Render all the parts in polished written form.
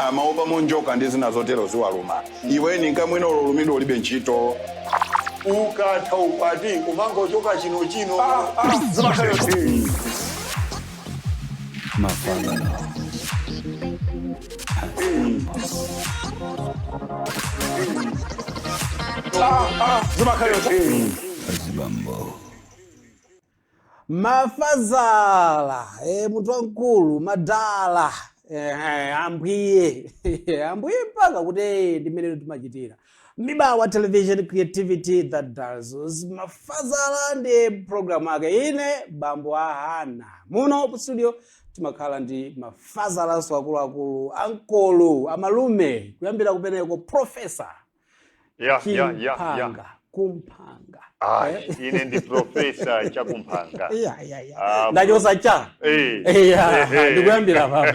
Amaopa monjoka ndi zina zotero ziwaluma. Iwe ninkamwino ulumidwe ulibe ntchito. Ukatha ukwati kumangochoka chino chino. Zimakhala. Mafazala. Zimakhala. Azibambo. Mafazala, munthu wamkulu, madala, ambuye, ambuye, mpaka kuti ndi mmene timachitira. Mibawa Television, creativity that dazzles. Mafazala ndi program ake. Ine bambo Ahana. Muno ku studio timakhala ndi mafazalanso akuluakulu, ankolo, amalume, kuyambira kumeneko Professor Ya. Chimphanga, kumphanga. Ah, ine ndi Professor Chakumphanga. Ya. Ah, Ndachosa cha. Ya, ndikuyambira papa.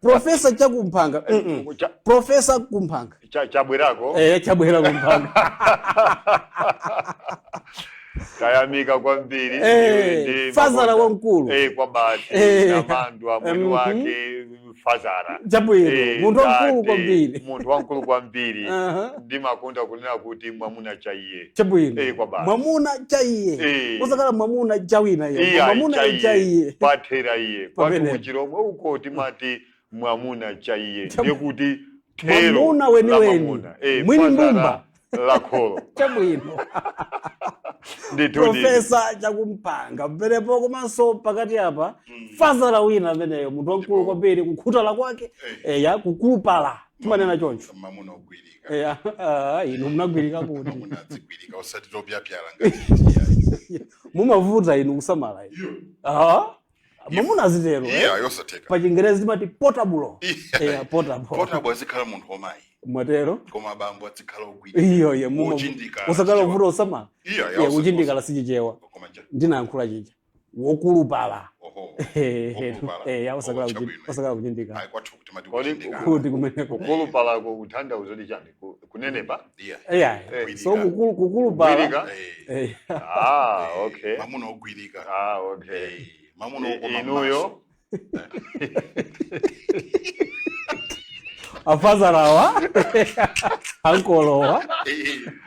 Professor Chakumphanga. Professor Kumphanga. Chabwerako. Eh, chabwera kumphanga. Tayamika kwambiri. Eh, Ndi fazala makonda. wamkulu. Eh, kwa basi. Namandwa mwini wake fazara. Chabwino, munthu wamkulu ndati, kwambiri. Munthu wamkulu kwambiri. Ndimakonda kunena kuti mwamuna cha iye. Chabwino. Eh, kwa basi. Mwamuna cha iye. Usakhala mwamuna cha wina iye. Iya, Mwamuna cha iye. Pathera iye. Kwathu Pamenepo. kuchiromwe uko timati mwamuna cha iye. Ndiye kuti thero Mwamuna la weniweni. mwamuna. Eh, Mwini fazara mbumba. la kholo. Chabwino. Ndithu. Professor Chakumphanga pamenepo, komanso pakati apa fazala wina ameneyo, munthu wamkulu kwambiri, kukhutala kwake, eya, kukulupala timanena choncho. Mamuna ogwirika. Eya, ah, inu munagwirika kuti? Mamuna adzigwirika, osati topyapyala ngati. Mumavuta inu kusamala inu. Ah, mwamuna azitero, eh? Iya, yosatheka. Pa Chingerezi timati portable. Iya. Eya, portable. Portable azikhala munthu wamayi. Mwatero. Koma bambo azikhala ogwirika. Iyo ye Wochindikala. usakhala uvuta usamala. Iya, Iya, kuchindikala sichichewa. Koma nja. Ndinayankhula chija wokulupala. Oho. Wokulupala. Eh, usakhala Oh, chabwino. usakhala kuchindikala. Ayi, kwathu kuti mati Kodi kuchindikala. Kuti kumeneko? Kukulupalako kutanthauza kuti chani? Kunenepa? Iya. Iya. So kukulupala. Kugwirika? Eh. Ah, okay. Mamuna ogwirika. Ah, okay. Eh, mamuna okoma. Inuyo? Afazalawa, ankolowa,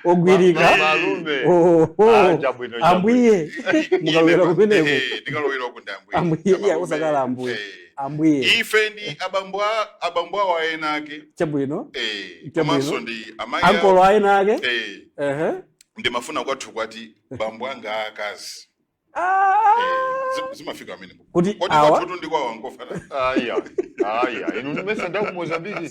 ogwirika. Malume. Oh, oh. Ah, chabwino, chabwino. Ambuye, mukalowera kumeneko. Ndikalowera uku ndi ambuye. Ambuye, iya, Amalume. usakhala ambuye. Ambuye. Ife ndi abambo awo ena ake. Chabwino. Chabwino. Komanso ndi amayi Ankolo aena ake. Eh, ndimafuna kwathu kwati bambo anga akazi. Ah. Eh, zimafika amene Kuti kodi awa? kwathutu ndi kwawo ankofana. Aya. Aya. Inu nimesa nda ku Mozambique.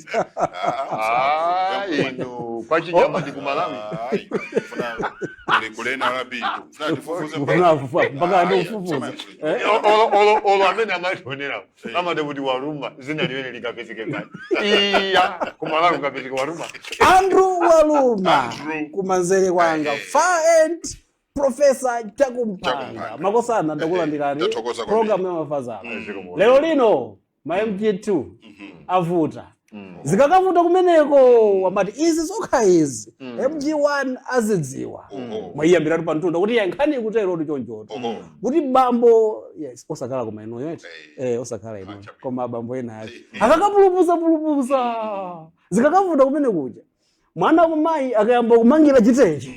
Ah, inu kwa chinyama ndi ku Malawi. Ayi, funa kule kulena labi funa tifufuze. Kufuna mpaka andi Aya, ufufuza. sema. Eh? Olo olo olo amene amationera amati kuti Waruma zina limene likapezeke kani? Iya, ku Malawi kukapezeke Waruma. Andrew Waluma. Andrew. Kumanzere kwanga, far end, Professor Chakumphanga. Chakumphanga. Makosana, ndakulandirani. Ndathokoza kwambiri. Program ya mafazala. Zikomo. Lero lino ma MG2 avuta. Zikakavuta kumeneko amati izi zokha izi MG1 azidziwa. Mwayiyambiratu pamtunda kuti yankhani ikutero chonchoto. Kuti bambo, yes, osakhala koma inuyo eti. Eh, osakhala inuyo. Chabwino. Koma bambo ena ake akakapuluphuza puluphuza, zikakavuta kumene kuja, mwana kumayi akayamba kumangira chitenje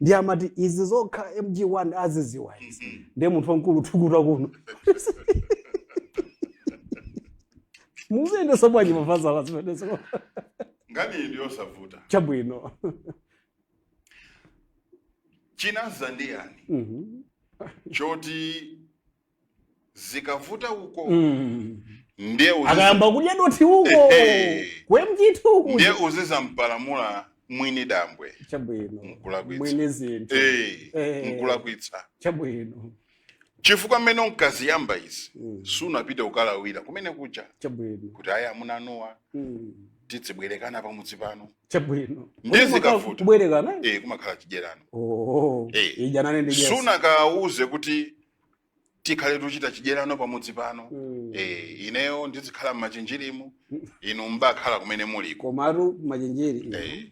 ndi amati izi zokha MG1 aziziwa izi. Ndiye munthu wamkulu thukuta kuno muziyendesa bwanji mafazala zimenezo? Nkhani ndi yosavuta. Chabwino. Chinaza ndi yani choti zikavuta uko ndiye Akayamba kudya doti uko Ehe. ku MG2 kuja. Ndiye uzizampalamula mwini dambwe. Chabwino. Nkulakwitsa. Mwini zinthu. Eh, nkulakwitsa. Chabwino. Chifukwa mmene unkaziyamba izi sunapite ukalawira kumene kuja kuti ayi, amuna anuwa tizibwerekana pamudzi pano. Chabwino. Ndiye zikavuta. Kubwerekana? Eh, kumakhala chidyerano. Oh. Eh. Ijanane ndi Yesu. Sunakawuze kuti tikhale tuchita chidyerano pamudzi pano. Eh, ineyo ndizikhala m'Machinjirimu, inu mbakhala kumene muliko. Komatu Machinjiri. Eh.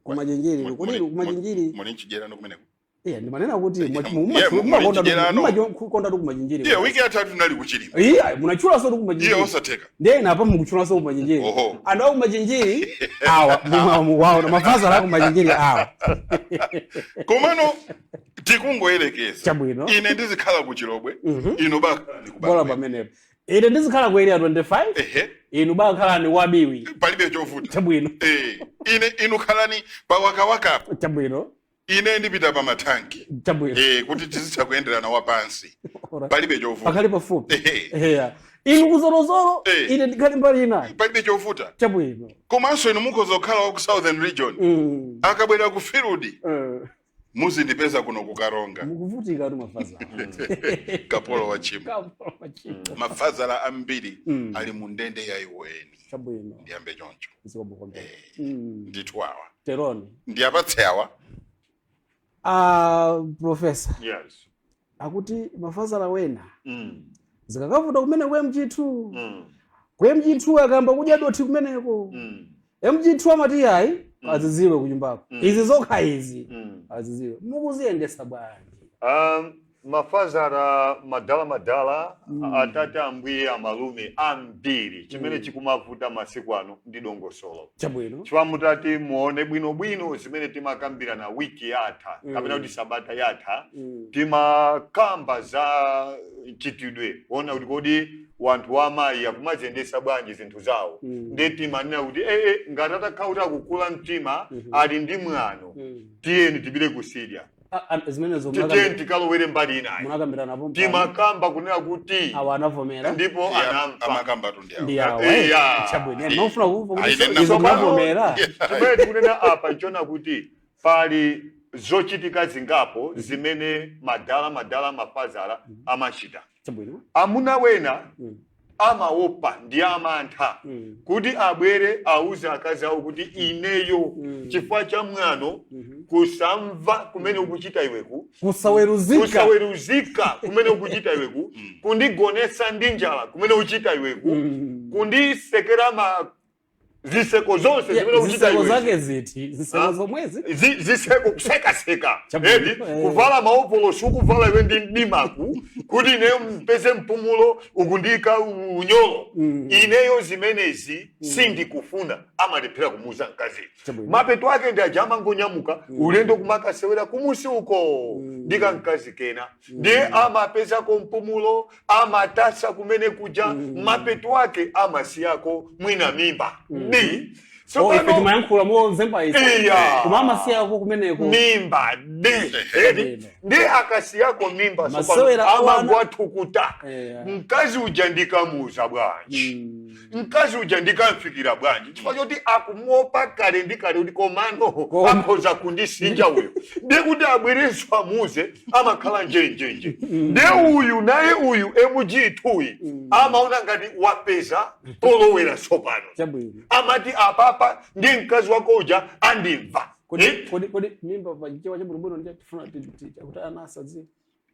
Kumachinjiri kodi? Kumachinjiri. Muli mchidyerano kumeneko? Iya, ndimanena kuti Yeah, muli chidyerano. mumakonda tu kumachinjiri. Iye wiki yatatu tinali kuchilima. Iya, munachulaso tu Iye kumachinjiri. osatheka. Ndiye napa mukutchulanso kumachinjiri. Oho. Anthu akumachinjiri awa muwaona mafazala akumachinjiri awa. Komano tikungoyerekeza. Chabwino. Ine ndizikhala ku Chilobwe, inu bakhala ndi Bola kubangwe. pamenepo. Ine ndizikhala ku area 25, Ehe, inu bakhala wabiwi. palibe chovuta. Chabwino. Eh, ine inu khalani pawakawakapo. Chabwino. Ine ndipita pa mathanki. Chabwino. Eh, kuti tizitha kuyenderana wapansi. Alright. Palibe chovuta. Pakhali pafupi. Ehe. Eya. Inu kuzorozoro, Eh. ine ndikhale mbali inayi. Palibe chovuta. Chabwino. Komanso inu mukhoza kukhala wa ku Southern Region. Akabwera ku field, muzindipeza kuno kukaronga. Mukuvutika tu mafazala. Kapolo wa chimo. Kapolo wa chimo. Mafazala ambiri ali mu ndende ya iweni. Chabwino. Ndiyambe choncho. Zikomo kwambiri. Ndithu awa. Teroni. Ndiyapatse awa. Ah, professor. Yes. Akuti mafazala wena zikakavuta kumene ku MG2. Ku MG2 akamba kudya dothi kumeneko. MG2 amati yayi aziziwe kunyumbako. Izi zokha izi. Aziziwe. Mukuziyendesa bwanji? Mafazara madala madala, atate ambuye amalume ambiri, chimene chikumavuta masiku ano ndi dongosolo. Chabwino. Chifukwa mutati muone bwinobwino zimene timakambirana wiki yatha, kapena kuti sabata yatha, timakamba za chitidwe kuona kuti kodi wanthu wa amayi akumaziyendesa bwanji zinthu zawo. Ndiye timanena kuti ngati atakhala kuti akukula mtima, ali ndi mwano, tiyeni tipite kusidya. Zimenezo Tiyeni tikalowere mbali inayi. munakambirana napo. Timakamba kunena kuti awa anavomera. Ndipo Yeah, anamva. amakamba tu ndi awa. Ndi awa. Yeah. Chabwino. Ndinofuna kumva kuti Ayi, izo ndinafuna. munavomera. Chimene tikunena apa nchona kuti pali zochitika zingapo zimene madala madala mafazala amachita. Chabwino. Amuna wena amaopa ndi amantha kuti abwere auze akazi awo kuti ineyo chifukwa cha mwano, kusamva kumene ukuchita iweku, kusaweruzika, kusaweruzika kumene ukuchita iweku, kundigonetsa ndi njala kumene ukuchita iweku, kundisekera ma ziseko zonse zimene ukuchita Ziseko iweku. zake ziti? Ziseko Ah. zomwezi? Ziseko kusekaseka. Chabwino. Edi kuvala maopolosi ukuvala iwe ndi mdimaku kuti ineyo mpeze mpumulo ukundika unyolo, ineyo zimenezi sindikufuna. Amalephera kumuuza mkazi. Chabwino. Mapeto ake ndi aja amangonyamuka ulendo kumakasewera kumusi uko ndika mkazi kena, ndiye amapezako mpumulo, amatasa kumene kuja. Mapeto ake amasiyako mwina mimba b. Oh, ife timayankhula mozemba ife. Iya. Koma amasiyako kumeneko Mimba d. Edi ndi akasiyako mimba, Masewera awana. amagwathukuta. Eya. Mkazi uja ndikamuuza bwanji? Mkazi uja ndikamfikira bwanji? Chifukwa choti akumuopa kale ndi kale kuti komano Koma. akhoza kundisinja uyu. Ndiye kuti abwerenso amuuze, amakhala njenjenje. Ndiye uyu naye uyu MG2 amaona ngati wapeza polowera tsopano. Chabwino. Amati apapa ndi mkazi wako uja andimva. Kodi Eh? kodi mimba pa chichewa chabwinobwino ndi tifuna kuti ana asadzi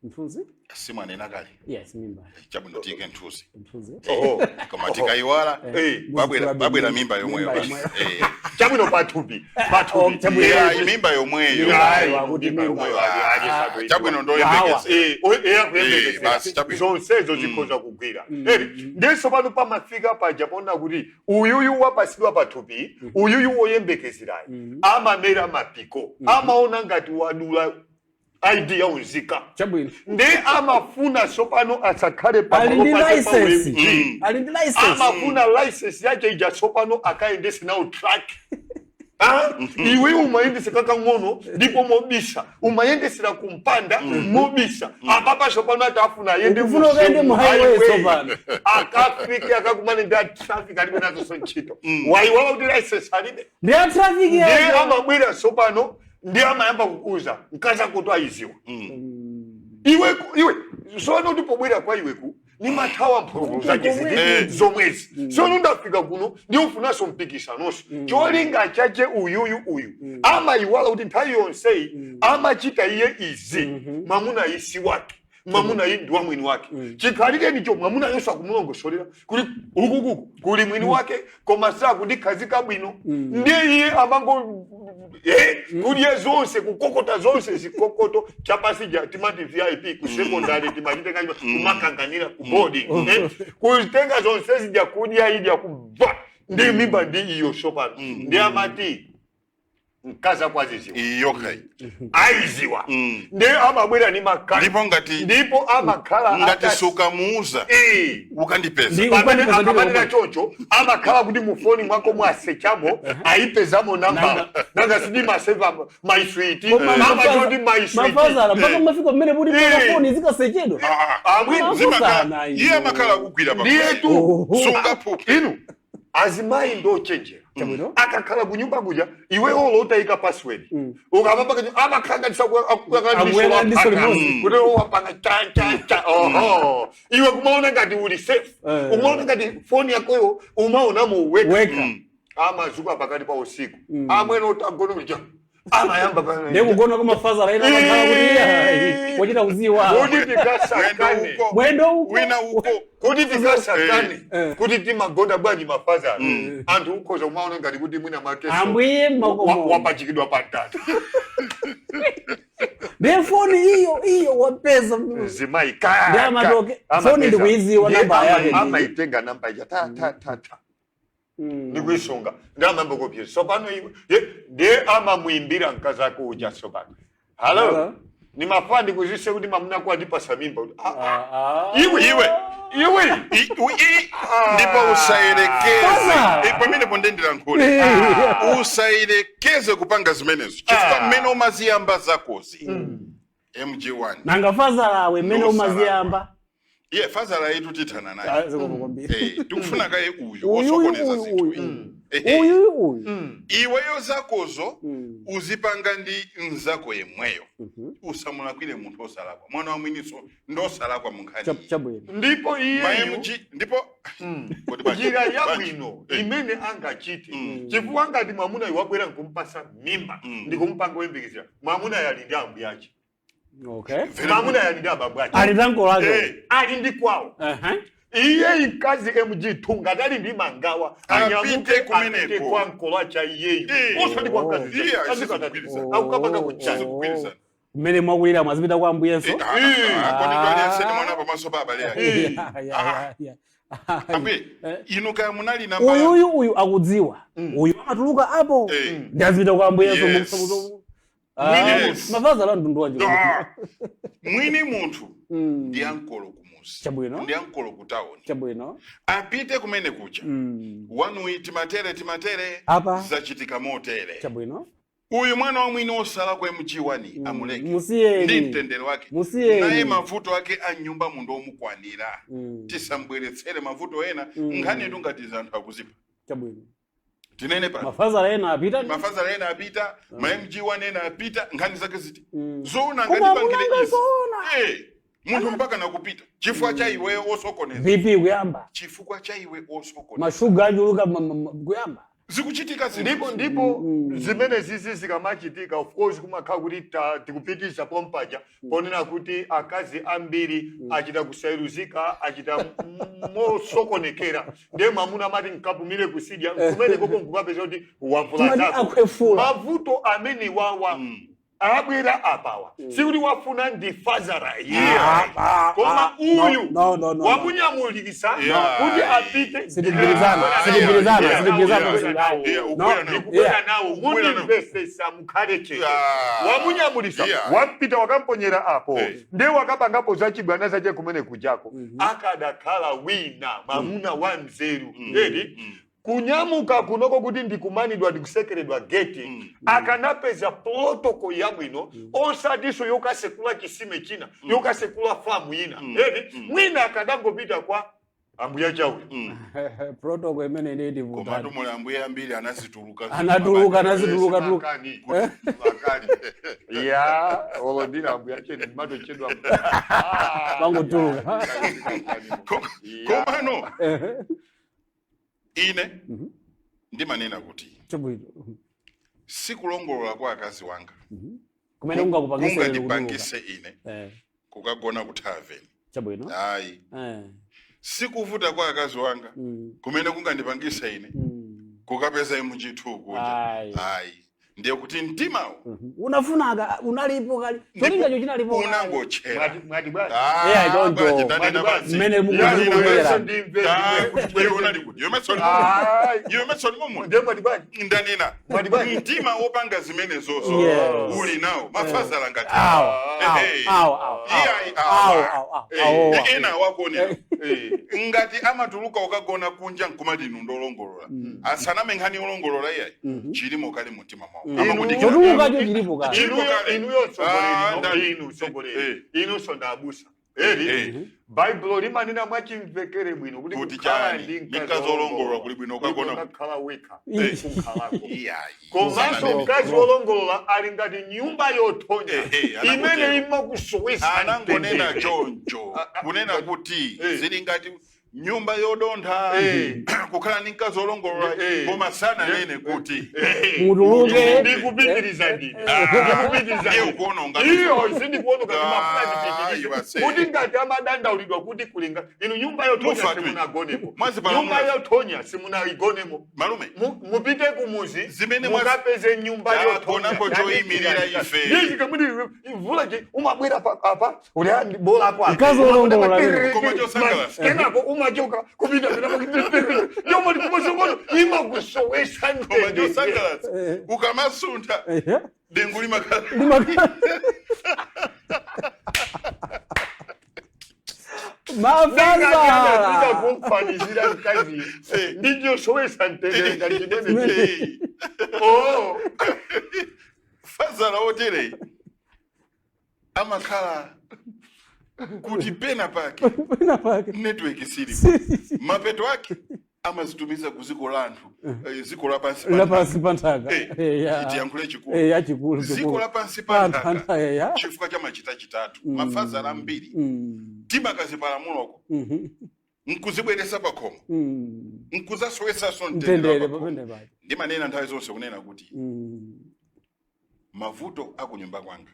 mthunzi? Simwanena kale. Yes, mimba. Chabwino, tiyike mthunzi. Mthunzi. Oho. Koma tikayiwala, Eh. babwera mimba yomweyo. Mimba Basi. yomweyo. Eh. Chabwino, pathupi pathupi. Oh, chabwino. Yeah, mimba yomweyo. Ayi, Akuti mimba mimba. yomweyo, ayi, ayi, ayi, Chabwino, ndoyembekezera. Eh, Eh, basi, chabwino. zonsezo zikhoza kugwira. Eri ndiso pano pamafika paja pona kuti uyuyu wapasidwa pathupi, uyuyu woyembekezerayi amamera mapiko, amaona ngati wadula ID yaunzika. Chabwino. Ndi amafuna tsopano asakhale Ali ndi pamalo pake pa license. UMG. Ali ndi license. Amafuna license yache ija tsopano akayendese nawo truck. Ah, iwe umayendese kakang'ono ndipo mobisa, umayendesera kumpanda mobisa. Apapa tsopano ati afuna ayende Ukufuna ukayende mu highway tsopano. Akafike akakumane ndi a traffic, alibe nazonso ntchito, waiwala kuti license alibe. Ndi a traffic Ndiye yacho. amabwera tsopano ndi amayamba kukuza mkazi akuti ayiziwa iwe iwe tsono kuti pobwera kwa iweku nimathawa mphulupulu zake ziti zomwezi. Tsono ndafika kuno ndiufunanso mpikisanoso. Cholinga chache uyuyu uyu amayiwala kuti nthawi yonseyi amachita iye izi mwamuna isi wake. Mwamuna iyi ndi wa mwini wake. Chikhalirenicho mwamuna yonso akumulongosolera kuti ukukuku kuli mwini wake, koma sakundikhazika bwino. Ndiye iye amango kudya zonse, kukokota zonse, zikokoto chapasija timati VIP ku secondary, timachitenga kumakanganira ku boarding, kutenga zonse zija, kudya, idya, kubva ndi mimba, ndi iyo sopano. Ndi amati mkazi ako aziziwa. Iyo kai. Aiziwa. Ndiye amabwera ni makani. Ndipo ngati Ndipo amakhala ngati sukamuuza, ukandipeza. Pamene Ukandipeza ndipo akamanena chocho, amakhala kuti mufoni mwako mwasechamo, ayipezamo namba, nanga sidi maseva maiswiti. Koma Amachoti maiswiti. Mafazala mpaka mafika mmene kuti Eh. foni zikasechedwa. Ah, ah. Amwini. Kusana iyo. Iye amakhala akugwira pa Ndiye tu. Sungaphuphe. Inu azimayi ndochenjera. Chabwino. Akakhala kunyumba kuja, iwe olo utayika password, ukamapanga amakhala ngati Akuyang'ana diso limodzi. kuti wapanga cha cha cha, oho, iwe kumaona ngati uli safe. Umaona ngati foni yakoyo umaonamo weka. Weka. Amazuka pakati pa usiku, amwene utagona kuja, amayamba Ndiye kugona kwa mafazala ina amakhala kuti iya, wachita kuziwa. Kuti Mwendo tikasakane uko. Mwendo uko. Wina uko. Kuti tikasakane Eh. kuti timagonda bwanji mafazala, anthu ukhoza kumaona ngati kuti mwina mwakeso Ambuye makomo. wapachikidwa pantata. Ndiye foni iyo iyo wapeza. Zimayi. Ndiye amatoke, foni ndikuiziwa namba yake. Amaitenga namba ija, ta ta ta ta, ndikuisunga, ndi amayamba kupyesa sopano. Iwe ndiye amamuimbira mkazi ako uja sopano, "Hello." Hello. "Nimafaa ndikuzise kuti mamuna ko andipasa mimba." Kuti, "Ah, Ah, ah. iwe, Iwe. iwe." Ndipo usayelekeze. Sasa. Pamenepo ndendilankhule, usayelekeze kupanga zimenezo, chifukwa mmene umaziyamba zakozi, MG1 Nanga fazalawe mmene No. umaziyamba. Iye fazala yetu tithana naye. Ah, zikomo kwambiri. Tikufuna kaye uyu Uyu, osokoneza uyu, zinthu. uyu. Uyu. Uyu uyu. Iweyo zakozo uzipanga ndi mzako yemweyo, usamulakwire munthu osalakwa. Mwana wa mwiniso ndosalakwa mu nkhani iyi. Chabwino. Ndipo iyeyu Ma MG ndipo kodi bwanji? Njira Bwanji? yabwino imene angachite, chifukwa ngati mwamuna wabwera nkumpasa mimba ndikumpanga woyembekezera, mwamuna yali ndi ambuye ache. Okay. Mwamuna yali ndi abambo ache. Ali tanko lake. Ali ndi kwawo. Iye mkazi MG2 ngati ali ndi mangawa, Apite anyamuke kumeneko. apite kwa mkolo acha iyeyu, osati kwa mkazi. Iye asizikugwirizana. Akukapanga kuchani? Sizikugwirizana. Mmene mwakulira mwazipita kwa ambuyenso. Kodi ndaliyeseni mwana pamaso pa abale ake? Yeah. Ambuye inu, kaya munali namba Uyuyu uyu akudziwa, uyu amatuluka apo, ndazipita kwa ambuyenso. Yes. Mafazala mtundu wanje. Ah! Mwini munthu ndi ankolo kumuzi. Chabwino. Ndi ankolo ku tawuni. Chabwino. Apite kumene kucha, wanuyi timatere timatere, Apa. zachitika motere. Chabwino. Uyu mwana wa mwini osala kwa MG1 amuleke Musiyeni. ndi mtendere wake. Musiyeni. Naye mavuto ake a nyumba mundo omukwanira, tisambweretsere mavuto ena. Nkhani yetu ngati anthu akuzipa, Chabwino. tinene pano. Mafazala ena apita. Mafazala ena apita, ma MG1 ena apita, nkhani zake ziti zoona? Koma Ngatipangire amunanga izi. zoona. Munthu mpaka nakupita chifukwa cha iweyo osokoneza. BP kuyamba. Chifukwa cha iwe osokoneza. Mashuga achuluka kuyamba. Zikuchitika zinthu. Ndipo zimene zizi zikamachitika, of course kumakhala kuti tikupitisa pompaja ponena kuti akazi ambiri achita kusairuzika, achita mosokonekera. Ndiye mwamuna amati nkapumire kusidya kumene koko, nkukapeza kuti wavula Timati zako. akhwefula. Mavuto amene wawa abwera apawa, sikuti wafuna ndi fazara iye, koma uyu No, no, no, no. wamunyamulisa kuti apite. Sitigwirizana, sitigwirizana, sitigwirizana. Ukwera nawo. Ndikubwera nawo. Ukwera nawo. Mundimvesesa, mukhale chete. Wamunyamulisa, wapita wakamponyera apo. Ndiye wakapangapo zachibwana zache kumene kujako. Akadakhala wina mwamuna wa mzeru eri kunyamuka kunoko kuti ndikumanidwa, ndikusekeredwa geti, akanapeza protocol yabwino, osatiso yokasekula chisime china, yokasekula famu ina eri. Mwina akadangopita kwa ambuya chauyo. Protocol imene nditi. Komatu muli ambuye ambiri anazituluka. Anatuluka, anazituluka tuluka. Makani. Makani. Ya olondira ambuya chene ndimatochedwa. Wangotuluka. Komano ine ndimanena kuti Chabwino. sikulongolola kwa akazi wanga Kumene ungakupangise. kungandipangise ine Kukagona ku tavern. Chabwino. Ayi. Sikuvuta kwa akazi wanga kumene kungandipangisa ine kukapeza MG2 kunja. Ayi. Ayi, ndiye kuti mtimawo Unafunaka unalipo kali, cholingacho chinalipo kale. Unangochera. Mwati bwanji? Ah, Yeah, choncho. bwanji, ndanena Mwati bwanji. basi. Mmene Ndanena mukuzikumvera. basi. Ndimve, Ah, ndimve. iwe unali kuti? Iwe Mason. Ayi. Iwe Mason momwe. Ndiye mwati bwanji? Ndanena. Mwati bwanji? Mtima wopanga zimene zozo uli nawo. Mafazala ngati. Awo, awo, Ehe. awo, awo, Iyayi, awo, awa. awo, awo, Eh, awowa. ena wakuonera. Ngati amatuluka ukagona kunja nkumati inu ndolongolola, asaname nkhani yolongolola iyayi, chilimo kale mumtima mwawo. Amakudikira. Chotulukacho chilipo kale. Chilipo kale. Inuyo Ah, tsogoleri, inu tsogoleri, inunso ndabusa eri. Baibulo limanena mwachimvekere bwino kuti Kuti kukhala chani? ndi Ndi mkazi wolongolola kuli bwino ukagona ukakhala wekha kunkhalako. Iyayi. Komanso Sananene. mkazi wolongolola ali ngati nyumba yothonya Ehe, imene imakusowesa anangonena mtendere. choncho kunena kuti zili ngati nyumba yodontha kukhala ndi mkazi wolongolola, koma sananene kuti Mutuluke. Ndikupitiriza ndine, ndikupitiriza Iye ndine. ukuononga. Iyo sindikuononga. Ah, Ndimafuna iwase. kuti ngati amadandaulidwa kuti kulinga inu nyumba yothonya Mufa twi. simunagonemo. Mwazipala Nyumba yothonya simunaigonemo. Malume. Mupite kumuzi Zimene mukapeze nyumba Tagonapo choyimirira ife. yothonya. Mvula umabwera apa uli bola apo apa. Mkazi wolongolola lero. Koma chosangalatsa. Kenako umachoka kupita yomwe kumasokono imakusowesa Koma mtendere. chosangalatsa, ukamasuntha dengu limakhala Mafazala. Kumfanizira mkazi ndichosowesa mtendere ngati chimene. Oh. Fazala otereyi amakhala kuti pena pake Pena pake. network sili, mapeto ake amazitumiza ku ziko la anthu, ziko lapansi pa nthaka. Lapansi pa nthaka. Tiyankhule chikulu. Yachikulu. Ziko lapansi pa nthaka nthaka, ya. chifukwa cha machita chitatu. Mafazala ambiri timakazipalamuloko nkuzibweresa pakhomo, nkuzasowesanso mtendere mtendere pakhomo. pamene pake. Ndimanena nthawi zonse kunena kuti mavuto akunyumba kwanga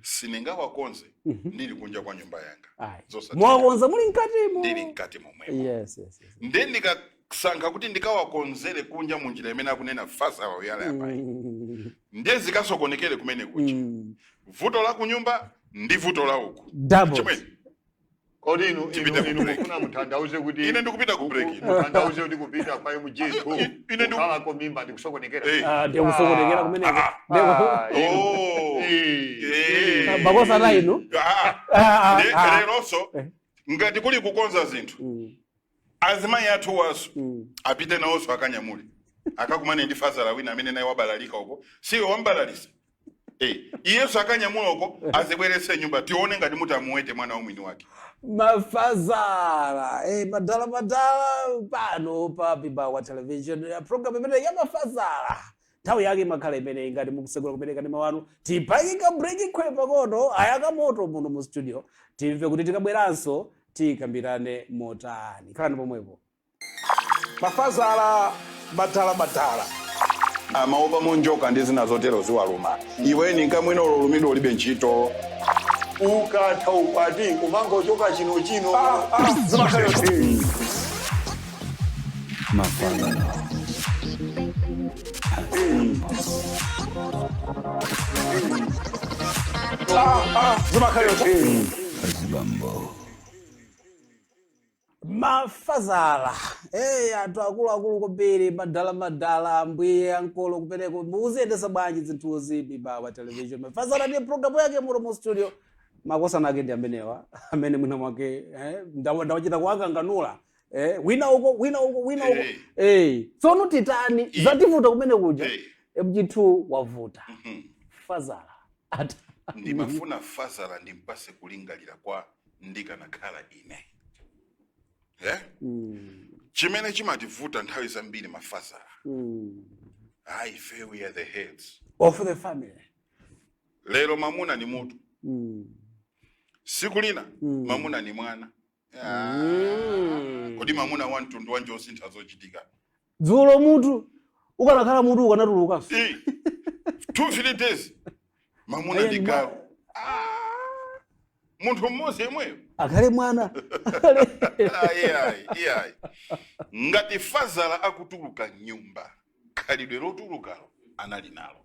sindingawakonze ndili kunja kwa nyumba yanga. Ayi. Zosatheka. Mwakonza muli mkatimo. Ndili mkati momwemo. Yes. Nde ndikasankha kuti ndikawakonzere kunja munjira imene akunena fazala uyala yapayi, ndiye zikasokonekere kumene kuja, vuto la kunyumba ndi vuto la uku. Double. Chimwene. Kodi inu Tipite inu ku inu break. mufuna muthandauze kuti Ine ndikupita ku break ine. Muthandauze kuti kupita kwa MG2 Ine kukhalako mimba ndikusokonekera? Ah, ndiye kusokonekera kumeneko. Ah, inu. Oh. Makosa na inu. Ah. Ah, ah, ah. Leronso ngati kuli kukonza zinthu, azimayi athu waso apite nawonso akanyamule, akakumane ndi fazala wina amene naye wabalalika uko, siwe wambalalisa. Iyenso akanyamula uko, azibweretse nyumba, tione ngati mutamuwete mwana wamwini wake. Mafazala, madala madala pano pa Mibawa Television ya program imene ya mafazala, nthawi yake imakhala imene. Ngati mukusegula kupereka ndi mawanu, tipangika break khwe pang'ono, ayaka moto muno mu studio, timve kuti tikabweranso tikambirane motani. Khalani pomwepo. Mafazala madala madala. Amaopa monjoka ndi zina zotero ziwaluma. Iwe nkamwino ulumidwa ulibe ntchito. Ukatha ukwati kumangochoka chino chino. Zimakhala. Mafazala. Zimakhala. Azibambo. Mafazala, anthu akuluakulu kwambiri, madala madala, ambuye ankolo kumeneko, muziyendesa bwanji zinthuzi? Mibawa Television, mafazala ndiye programu yake. Muno mu studio makosana ake ndi amenewa amene mwina mwake ndawachita kuwakanganula, wina uko, wina uko, wina uko. Tsono titani? Zativuta kumene kuja. MG2 wavuta. Fazala ata Ndimafuna fazala ndimpase kulingalira kwa ndikanakhala ine, eh? Chimene chimativuta nthawi zambiri mafazala, ayi, ife we are the heads of the family. Lero mamuna ni mutu, siku lina mamuna ni mwana. Ah, kodi mamuna wa mtundu wanje osintha zochitika? Dzulo mutu, ukanakhala mutu ukanatulukanso. 2 3 days mamuna Aye, ndi galu. Munthu mmodzi yemweyo. Akhale mwana, akhale Iyayi, iyayi. Ngati fazala akutuluka nyumba, khalidwe lotulukalo anali nalo.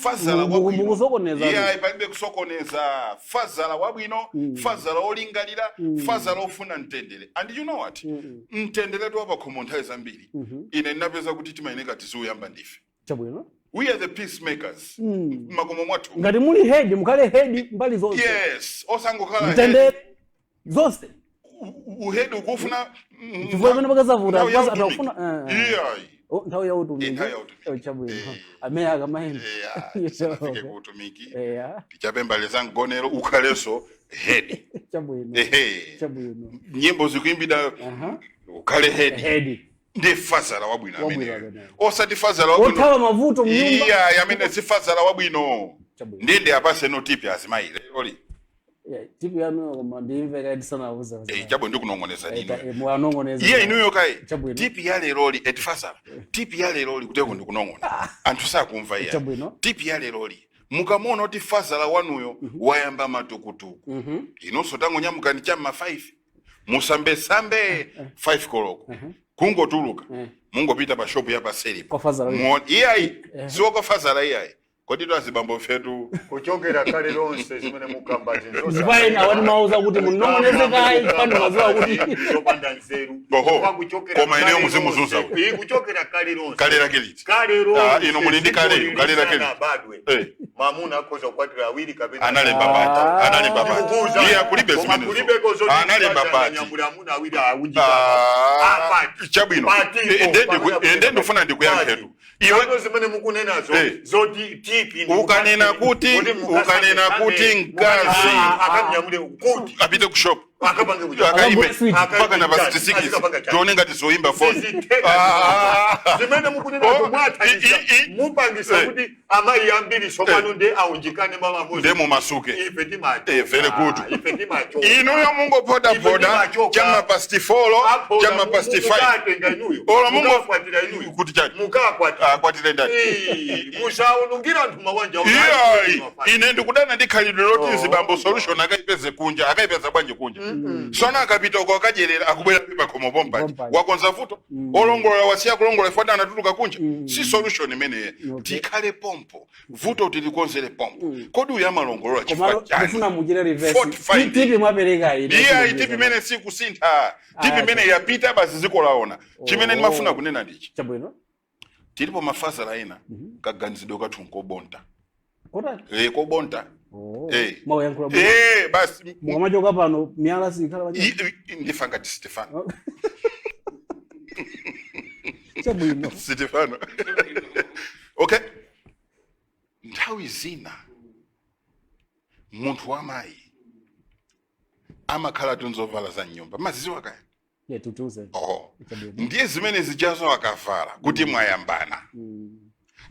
Fazala wabwino. Mukusokoneza. Iyayi, palibe kusokoneza. Fazala wabwino, fazala olingalira, fazala ofuna mtendere. And you know what? Mtendere wapakhomo nthawi zambiri ine ndinapeza kuti timayeneka tiziuyamba ndife. We are the peacemakers makomo mwathu. Ngati muli head, mukhale head mbali zonse. Yes, osangokhala Mtendere zonse. Uhead ukufuna Chifukwa pamene pakazavuta, nthawi ya akazi utumiki. atafuna. Iyayi. Oh, nthawi ya utumiki. Nthawi ya utumiki. Oh, chabwino. Amene akamayenda. Eya, tisanafike ku utumiki, tichape mbale za mgonero, ukhalenso head. Ehe. Nyimbo zikuimbida, ukhale head. Head. Ndi fazala wabwino Wabwino ameneyo. ameneyo. Osati fazala wabwino. Othawa mavuto mnyumba. Iya, amene si fazala wabwino. Ndinde apase no tip azimayi leroli. Yeah, tip yanu koma ndimve tisanauza. Eh, chabwino, ndikunong'oneza ninu. Mwanong'oneza. Iye inuyo kayi. Chabwino. Tip ya leroli, eti fazala, tip ya leroli, kuteko ndikunong'ona, anthu sakumva iya. Tip ya leroli, mukamuona kuti fazala wanuyo wayamba matukutuku, inunso tangonyamukani cham'ma 5, musambesambe 5 koloko, kungotuluka, mungopita pa shopu ya paselipo. Kwa fazala wina. Iyayi, siwoko fazala, iyayi. Kodi twazibambo fetu? Kuchokera kale lonse zimene mukamba. Zipayi awati mauza kuti munong'oneze kayi pano mazuwa kuti Zopanda nzeru. Oho. Kwa kuchokera Koma ineyo kale muzimuzuza lonse. we. Iyi kuchokera kale lonse. Kale lake liti? Kale lonse. Ah, inu muli ndi kaleyo, kale lake liti? Abadwe. Mamuna akhoza kukwatira awiri kapena Analemba pati? Analemba pati? Ndikukuwuza. Iye akulibe Koma zimenezo. kulibeko zoti Analemba mkazi pati? ananyamula amuna awiri awunjika. Ah, Pati. chabwino. Pati, Ende ndifuna ndikuyankhetu iwe. Iwe zimene mukunenazo zoti tip Ukanena kuti mkazi akamnyamule kuti apite ku shop, akapange kuti akaime Akagula sweet. mpaka na pa 66, Azikapanga chani. tione ngati zoimba foni. Siziteka. Zimene mukunenazo Oh, mwathandiza mupangisa kuti amayi ambiri sopano ndi aunjikane malo amodzi. Nde mumasuke. Ife timacho. Very good. Ife timacho. Inuyo mungopodapoda Ife chama past 4, Apoda, chama past 5. Mukatenga inuyo. Olo mungo Mukakwatira inuyo. Kuti chani? Mukakwatira. Akwatire ndani? Musaunungira anthu mawanja. Iyayi, ine ndikudana ndi khalidwe loti zibambo solution akaipeze kunja. Akaipeza bwanji kunja? Sona akapita uko akadyerera, akubwera pakhomo pompaji. Pompaji. Wakonza vuto? Olongolola wasiya kulongola ifana anatuluka kunja. Si solution imeneye. Tikhale pompo, vuto tilikonzere pompo. Kodi uyu amalongolola chifukwa Komalo chani? ndifuna muchite reverse. Fault finding. Tip mwapereka ine. Iyayi, tip imene sikusintha, tip imene yapita basi, ziko laona. Chimene ndimafuna kunena ndichi. Tilipo mafazala ena kaganizidwe kathu nkobonta. Kotani? Eh, kobonta. Oh. Eh. Mauyankhula bwino. Eh, basi. Mukamachoka pano miyala sikhala pacha. Ndifa ngati Stefano. Stefano, okay. Nthawi zina munthu wamayi amakhala tunzovala za nyumba, maziziwa kaya. Yeah, tutuze. Oh. Chabwino. Ndiye zimene zichazo akavala kuti mwayambana,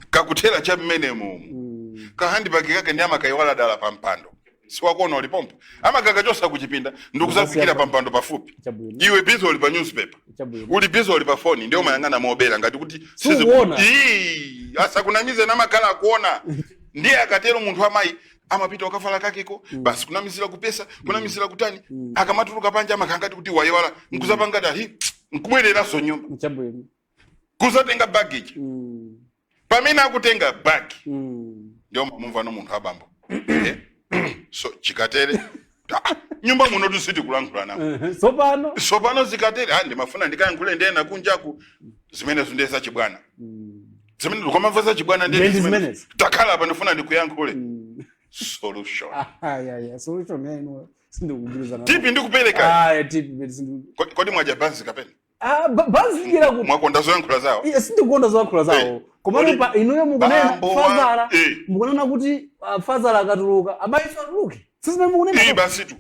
kakuthera cha mmene mumu, kahandibagi kake ndi amakayiwala dala pa mpando, siwakuona ulipompo, amakakachosa kuchipinda ndikuzakuikira pa mpando pafupi. Iwe busy uli pa newspaper, uli busy uli pa foni, ndiyo umayang'ana mobera ngati kuti Sukuona. Ii, asakunamize namakhala akuona. Ndiye akatero munthu amayi amapita ukavala kakeko basi, kunamizira kupesa, kunamizira kutani. Akamatuluka panja amakhala ngati kuti wayiwala, nkuzapangati ahi, nkubwereranso nyumba kuzatenga baggage. Pamene akutenga bag, ndiyo mamumva no munthu abambo. Eh, so chikatere, ah, nyumba muno tusiti kulankhula namo. Sopano. Sopano zikatere, ah, ndimafuna ndikayankhule ndena kunjaku. Zimenezo ndiye zachibwana, zimene ndikomamva zachibwana. Ndiye Ndiye ndi zimenezo. zimenezi. Takhala apa, ndifuna ndikuyankhule solution. Ah, yeah. Solution yaino sindikugwirizana. Tip ndikupereka. Ah, tip imene sindiku. Kodi mwadya banzi kapena? Ah, banzi kuti. Mwakonda zoyankhula zawo? Iye sindikukonda zoyankhula zawo. Komano pa inuyo mukunena Bambo wa- fazala. Mukunena kuti fazala akatuluka, amayiso atuluke. Sizimene mukunena. Iyi basitu.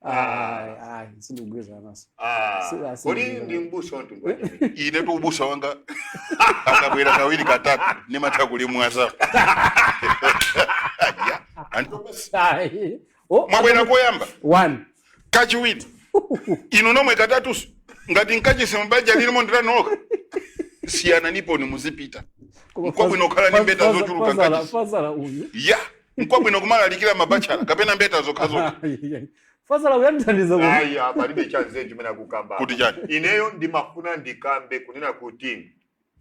Ah, ah, sindikugwirizana naso. Kodi ndi mbusa wa mtundu wanji? Ine tu ubusa wanga akabwera kawiri katatu nimatha kulimwaza. Ya, anthu basi. Ayi. Oh, Mwabwera koyamba, one. kachiwiri, inu nomwe katatuso, ngati nkachisi mbaja lilimo ndilanoka, siyana niponi muzipita. Koma Nkwabwino kukhala ndi mbeta zochuluka fazala ngachisi. fazala uyu. Ya. Nkwabwino kumalalikira mabachelor kapena mbeta zokhazokha. Fazala kuyandithandiza kuti Aya, palibe chanzeru chimene akukamba. Kuti chani? Ineyo ndimafuna ndikambe kunena kuti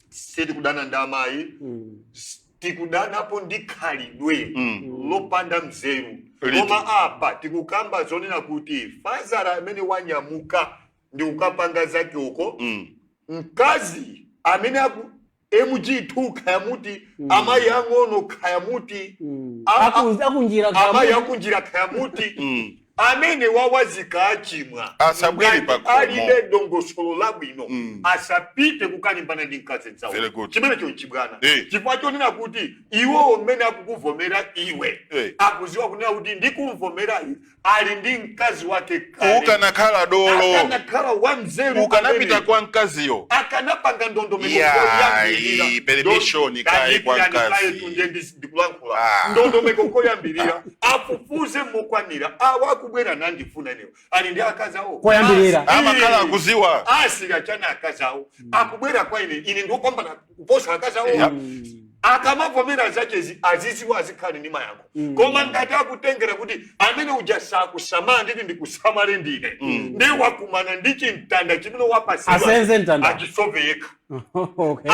sitikudana ndi amayi, tikudanapo ndi khalidwe lopanda mzeru. Liti. Koma apa tikukamba zonena kuti fazara amene wanyamuka ndi kukapanga zake uko, mkazi amene aku MG2 khayamuti, amayi ang'ono khayamuti, Akunjira. Amayi akunjira khayamuti, amene wawazika achimwa Asabwere ngati pakhomo. Alibe dongosolo labwino, asapite kukalimbana ndi mkazi dzawo. Very good. Chimenecho nchibwana, chifukwa chonena kuti iwowo mmene akukuvomera iwe, akuziwa kunena kuti ndikumvomera ali ndi mkazi wake kale. Ukanakhala dolo, Akanakhala wamzeru ukanapita amene kwa mkaziyo. Akanapanga ndondomeko Yeah, koyambirira. Permission kaye kwa mkazi. Ndikulankhula Ah. ndondomeko koyambirira, afufuze mokwanira awa akubwera nandifuna ineyo ali ndi akazi awo. Koyambirira. Amakhala akuziwa. Asika chana akazi awo akubwera kwa ine, ine ndikupambana kuposa akazi awo. Akamavomera zachezi aziziwa, azikhale ndi mayankho. Koma ngati akutengera kuti amene uja sakusamala, nditi ndikusamale ndine, ndi wakumana ndi chimtanda chimene wapasidwa. Asenze mtanda. Achisove yekha. Okay.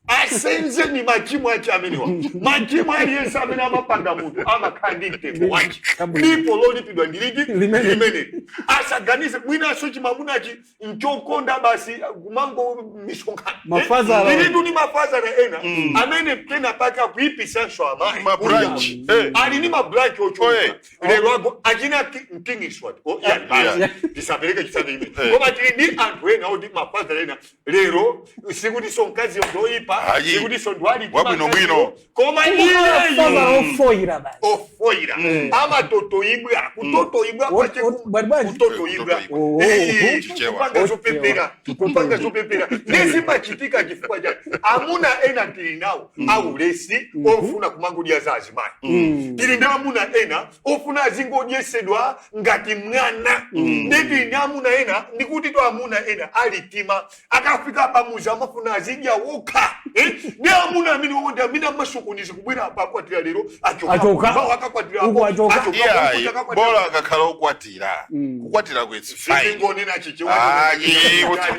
Asenze ni machimo ache amenewa. Machimo aliyense amene amapanga munthu amakhala ndi mtengo wache. Chabwino. Lipo lolipidwa ndiliti? Limene. Limene. Asaganize mwinaso chimamunachi nchokonda basi kumango misonkhano. Mafazala. Ilitu ni mafazala ena amene pena pake akuipisanso amayi. Mabranch. Ali ni mabranch Oye. ochoka lero ago achina mtingiswa. Oh, yeah, basi. Tisapereke chitsanzo chimene, koma tili ndi anthu ena oti mafazala ena lero sikutinso mkaziyo ndoyipa, Ayi. sikutinso ndwali. Wabwino bwino. Koma Fazala iyeyo ofoyira basi. Ofoira, amatotoibwa, kutotoibwa kwache. Bwati bwanji? Kutotoibwa. Oh, Chichewa. Kupanga zopepera, kupanga zopepera nezimachitika chifukwa cha amuna ena tili nawo aulesi ofuna kumangodya za azimayi. Tili ndi amuna ena ofuna azingodyesedwa ngati mwana. Ndi tili ndi amuna ena, ndikuti to amuna ena alitima akafika pamuzi amafuna azidya wokha. Eh? Ndi amuna amene wowo ndi amene amasokoneza kubwera apa akwatira lero achoka. Achoka. Mawu akakwatira. Uku achoka. Iyayi, Achoka. bola akakhala okwatira. Kukwatira kwetsi fine. Sizingonena chichewa. Ayi,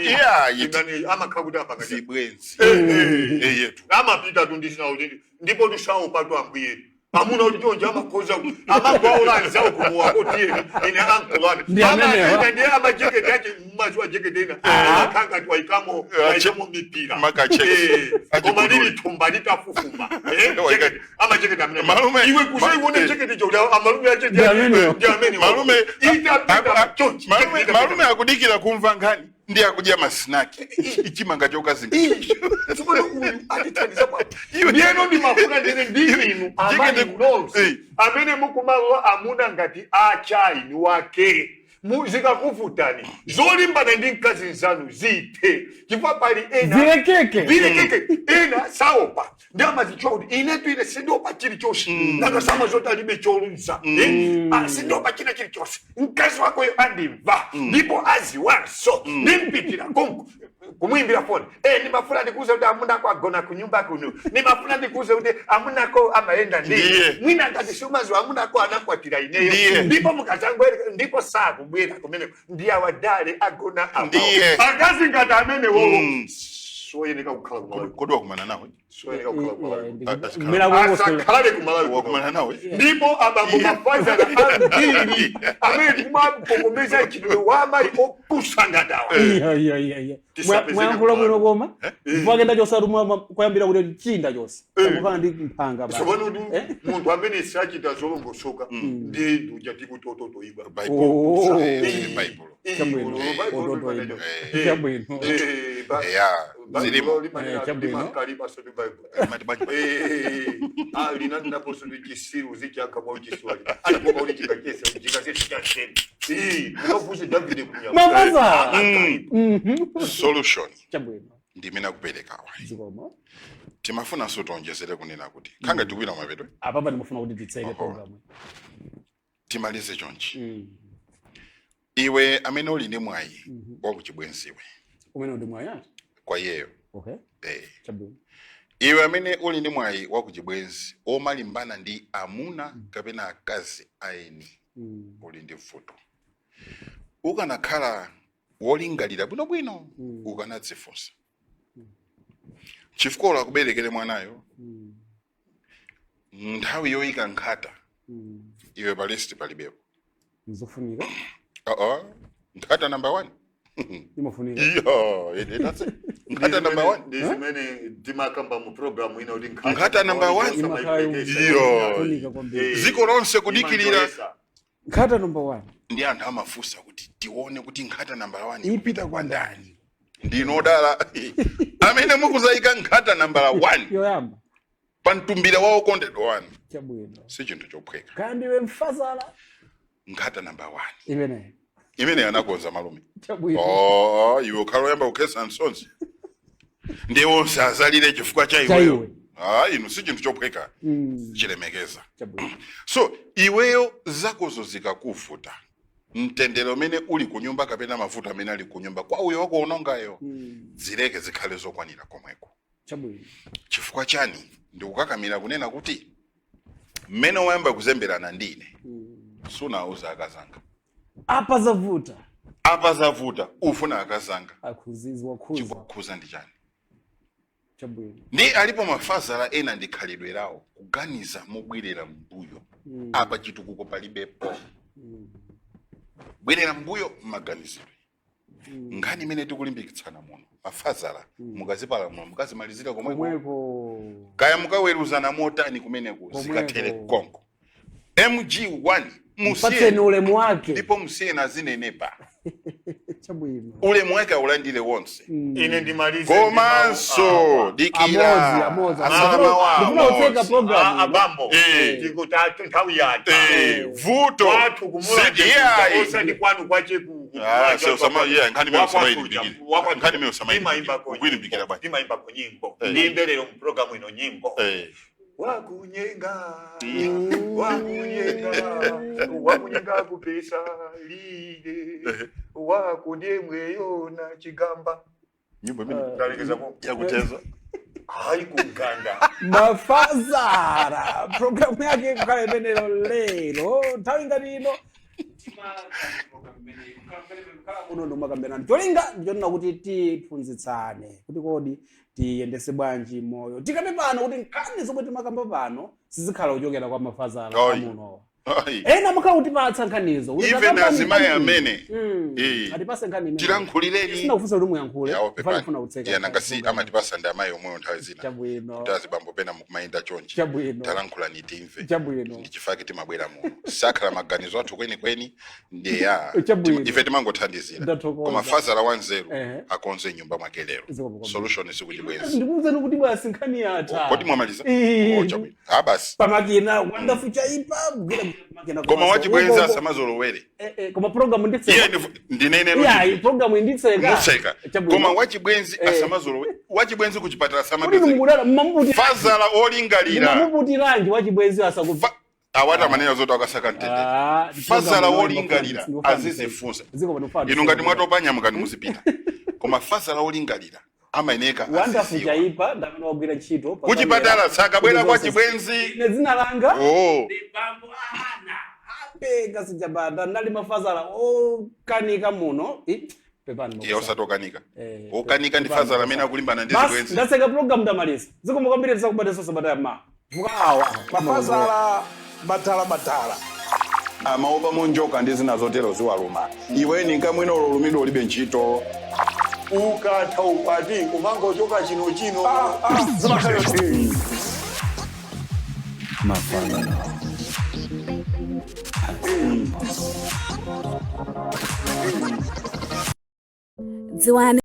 iyayi. Amakhala kuti apanga chani? Zibwenzi. Eh. Eyetu. Amapita tundisina kuti ndipo tisaopatu ambuye amuna kuti chonje amakhoza amagwaula anzawo kumuwa kotiyeni ine ankulani. Ndi amenewa. Ndiye amajeketi ache mmaziwa jeketi ena amakhala ngati waikamo waikamo mipira. Makacheke. Koma Achiguduli. lili thumba litafufuma. Amajeketi amene iwe kusaione jeketi cho amalume ache. Ndi amenewa. Ndi amenewa. Malume Itapita chonchi. Malume akudikira kumva nkhani ndi akudya masinaki ichimanga chokazinga. Tsopano uyu atithandiza bwanji? Ndiyeno ndimafuna ndine ndi inu amayi nonse amene mukumalola amuna ngati achaini wake, zikakuvutani zolimbana ndi mkazi nzanu zithe, chifukwa pali ena Zilekeke. Zilekeke. Ena saopa ndi amazichwa kuti inetu ine sindiopa chilichonse, nakasama zoti alibe choluza. Eh? Ah, sindiopa china chilichonse, mkazi wakoyo andimva ndipo aziwanso ndimpitira konko kumuimbira foni. Eh, ndimafuna ndikuuze kuti amunako agona kunyumba kuno, ndimafuna ndikuuze kuti amunako amayenda ndiye. Ndiye. Mwina ngati siumaziwa amunako anakwatira ineyo. Ndiye. Ndipo mukazangwere ndipo sakubwera kumeneko ndiye awadale agona apawo. Ndiye. Akazi ngati amene wowo soyeneka kukhala kumalawi. Kodi wakumana nawe? Soyeneka kukhala kumalawi. Mmene akukongosola. Asakhalale kumalawi. Wakumana nawe? Ndipo abambo mafazana ambiri amene tikumakokomeza chidwe wamayi opusa ngatawa. Iya, iya, iya, iya. Tisapezeke Mwayankhula bwino, kumalo. koma mpaka ndachosatu kuyambira kuti chinda chose kukhala ndi mphanga basi. Tsopano ndi munthu amene sachita zolongosoka ndi nduja tikuti ototoibwa. Bible. Oh. Bible. Chabwino. Ototoibwa. Chabwino. Yeah, zilimo. Chabwino. Mati bwanji? Linandinaponso ndi chisiru zichaka mwa uchisiru alikoma kuti chikachesa chikachesa chaseri ukafunse Davide kunyama. Mafazala. Solution Chabwino. ndimene akuperekawa. Zikomo. Timafunanso tionjezere kunena kuti khanga tikwira mapeto. Apapa ndimafuna kuti titseke Oho. programu. Timalize chonchi: iwe amene uli ndi mwayi wakuchibwenziwe, Umene ndi mwayi ati? Kwa iyeyo. Okay. Eh. Chabwino. Iwe amene uli ndi mwayi wakuchibwenzi omalimbana ndi amuna kapena akazi aeni, uli ndi vuto. Ukanakhala wolingalira bwinobwino, ukanadzifunsa chifukwa akuberekere mwanayo nthawi yoyika nkhata, iwe pa list palibepo. Nzofunika. Uh-uh. Nkhata number one. Imafunika. Iyo, that's it. Nkhata number one. Ndi zimene timakamba mu program ino kuti Nkhata number one. Iyo. Imafunika kwambiri. Dziko lonse kudikirira. Nkhata number one. Ndi anthu amafunsa kuti tione kuti nkhata number one ipita kwa ndani. Ndinodala amene mukuzayika nkhata number one yoyamba pa mtumbira wa okondedwa wanu. Chabwino. Si chinthu chophweka. Kaya ndiwe mfazala. Nkhata number one imeneyo imene anakonza malume. Chabwino. Oh, iwe ukhala oyamba kukhetsa msozi, ndiye onse azalire chifukwa cha Cha iweyo. iwe. Ah, inu, si chinthu chophweka. Chilemekeza. Chabwino. So iweyo zakozo zikakuvuta, mtendere umene uli kunyumba kapena mavuto amene ali kunyumba kwa uyo wakuonongayo, zileke zikhale zokwanira komweko. Chabwino. Chifukwa chani ndikukakamira kunena kuti mmene wayamba kuzemberana ndine, sunauza akazanga. Apa zavuta. Apa zavuta, ufuna akazanga. Akhuzizi wakhuza. Chikukhuza ndi chani? Chabwino. Ndi alipo mafazala ena ndi khalidwe lawo kuganiza mobwerera mbuyo. Apa chitukuko palibepo. Bwerera mbuyo mmaganizidwe. Nkhani imene tikulimbikitsana muno, mafazala, mukazipalamula mukazimalizira komweko. Komweko. Kaya mukaweruzana motani kumeneko, Komweko. zikathere konko. MG1 patseni musiyeni ulemu wake. Ndipo musiyeni azinenepa. Chabwino. Ulemu wake aulandire wonse. Ine ndimalize. Komanso Amodzi. dikira. Amodzi. Asala mawu Ndifuna kutseka amodzi. program. Abambo, Eh. tikuti nthawi yatha. Eh, vuto Kwathu kumulanje. Iyayi. Osati kwanu kwache. Ah, so yeah, nkhani imene usamayimbikire. Nkhani imene usamayimbikire. Ukuyimbikira bwanji? Ndimayimbako nyimbo. Eh. Ndiyimbe lero mu program ino nyimbo. Eh. Wakunyenga, wakunyenga, wakunyenga kupesa lile wakundemweyo na chigamba. Nyimbo imene Ndalekeza po. yakuteza. Hayi, kuganda. Mafazara programu yake kukhala imenelo lero nthawi ngati ino uno ndomakambirana, cholinga ndichonena kuti tiphunzitsane kuti kodi tiyendese bwanji moyo. Tikambe pano kuti nkhani zomwe timakamba pano sizikhala kuchokera kwa mafazara Ayi. amunowa. Ayi. Ena amakhala kutipatsa nkhanizo kuti Even takambani azimayi nkhani. amene Eh. Atipase nkhani imene. Tilankhulireni. Sina kufunsa kuti muyankhule. Yawo. Kufana Pepani. kufuna kutseka. Yeah, nangasi amatipasa ndi amayi omweyo nthawi zina. Chabwino. Kuti azibambo pena mukumayenda chonchi, Chabwino. talankhulani timve. Chabwino. Ndi chifukwa timabwera muno, sakhala maganizo athu kwenikweni ndiya. Chabwino. Ife timangothandizira. Ndathokoza. Koma fazala wanzeru Ehe. akonze nyumba mwake lero. Zikomo kwambiri. Solution sikuchibwenzi. Ndikuwuzeni kuti basi nkhani yatha. Kodi mwamaliza? Ii. Oh, chabwino. Ah, basi. Pamakina wonderful chaipa kugwira makina. Koma wachibwenzi Uko- uko- asamazolowere. Eh, eh, koma program Iye nditseka. ndinene. Iya, program inditseka. Museka. Chabwino. Koma wachibwenzi Eh. asamazolowere. Wachibwenzi kuchipatala Kuti samapezeka. mukudala mmamuputi. Fazala olingalira. Mmamuputiranji wachibwenzi asakupa. Awati amanena zoti akasaka mtendere. Ah, Fazala program wolingalira azizifunsa. Ziko pano fana. Inu ngati mwatopa nyamukani muzipita, koma fazala olingalira amayeneka Wonderful aziziwa. chaipa ndamene wagwira ntchito pa Kuchipatala kamera. sakabwera kwa chibwenzi. Ine dzina langa Oh. ndi bambo ahana apenga sijabanda ndali mafazala okanika muno. Pepani. Iye makusa. osatokanika. Eh, Okanika ndi pepani, fazala amene akulimbana ndi Basi, zibwenzi. ndatseka program, ndamaliza. Zikomo kwambiri, tisakubatanso sabata yammawa. Vukawa. Mafazala madala madala. Amaopa monjoka ndi zina zotero ziwaluma. Iwe ninkamwino ulumidwe ulibe ntchito. Ukatha ukwati umangochoka chino chino. Zimakhala. Mafazala. Dziwani.